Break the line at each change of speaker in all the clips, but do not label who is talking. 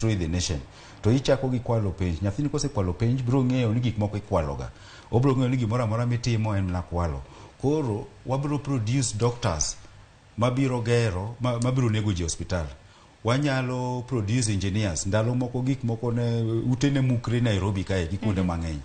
Destroy the nation. To ichako gi kwalo penj. Nyathini kosekwalo penj biro ng'eyo ni gik moko ikwaloga. Obiro ng'eyo ni gimoro amora mitimo en mana kwalo. Koro wabiro produce doctors mabiro gero, mabiro nego ji e osiptal. Wanyalo produce engineers. Ndalo moko gik moko ne ute ne mukre Nairobi kae gi kuonde mang'eny.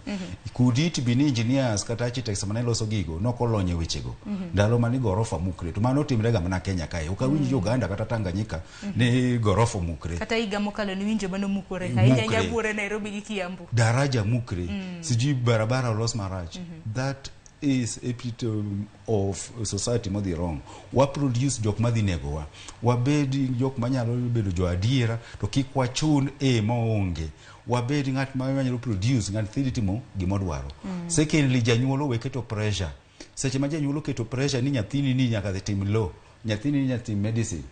Could it be ni engineers kata architects mane loso gigo nok olony e wechego? Ndalo mane gorofa mukre. To mano timre ga mana Kenya kae. Ok awinj Uganda kata Tanganyika ni gorofa omukre.
Kata higa mokalo niwinjo mano mukore ahinya
Mukre.
Nyabuore Nairobi gi Kiambu.
Daraja mukre. Sijui barabara olos marach. That is epitome of society modhi wrong. Wa produce jok madhi negowa. Wabed jok manyalo bedo jo adiera to kik wachun e maonge. Wabed ng'at ma nyalo produce ng'at dhi timo gimodwaro. Secondly, janyuol owe keto pressure. Seche ma janyuol oketo pressure ni nyathini ni nyaka dhi tim law, nyathini ni nyaka tim medicine.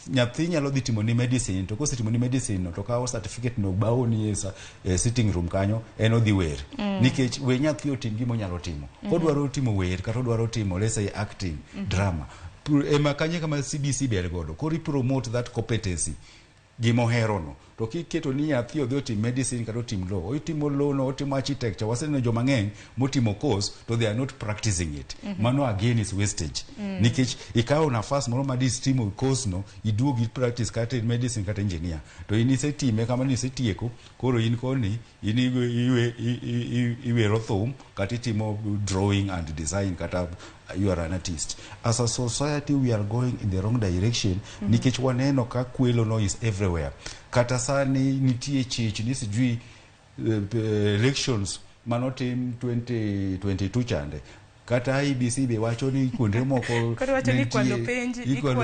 Nyathi nyalo dhi timo ni medicine to kosetimo ni medicine no to kawo certificate no bawo ni e sitting room kanyo en odhi wer. Nikech we nyathi otim gima onyalo timo. Kodwaro timo wer kata odwaro timo, let's say, acting, drama. Ema kanyo kama CBC ber godo. Koro i promote that competency gima oherono to kiketo ni nyathi odhi otim medicine kata otim law, otimo law no, otimo architecture. Waseneno joma ng'eny motimo course to they are not practicing it. Mano again is wastage nikech ikawo nafas moro ma timo course no iduogi practice kata in medicine kata engineer to in isetime kamano, isetieko, koro in koni in iwero thum kata itimo drawing and design kata you are an artist. As a society we are going in the wrong direction nikech waneno ka kwelo no is everywhere. Kata sani nitie chich ni sijui elections manotim 2022 chande kata IEBC be wacho ni kuonde moko
Koro wacho ni
ne
ikwalo
nitie-
penj,
ikwalo
ikwalo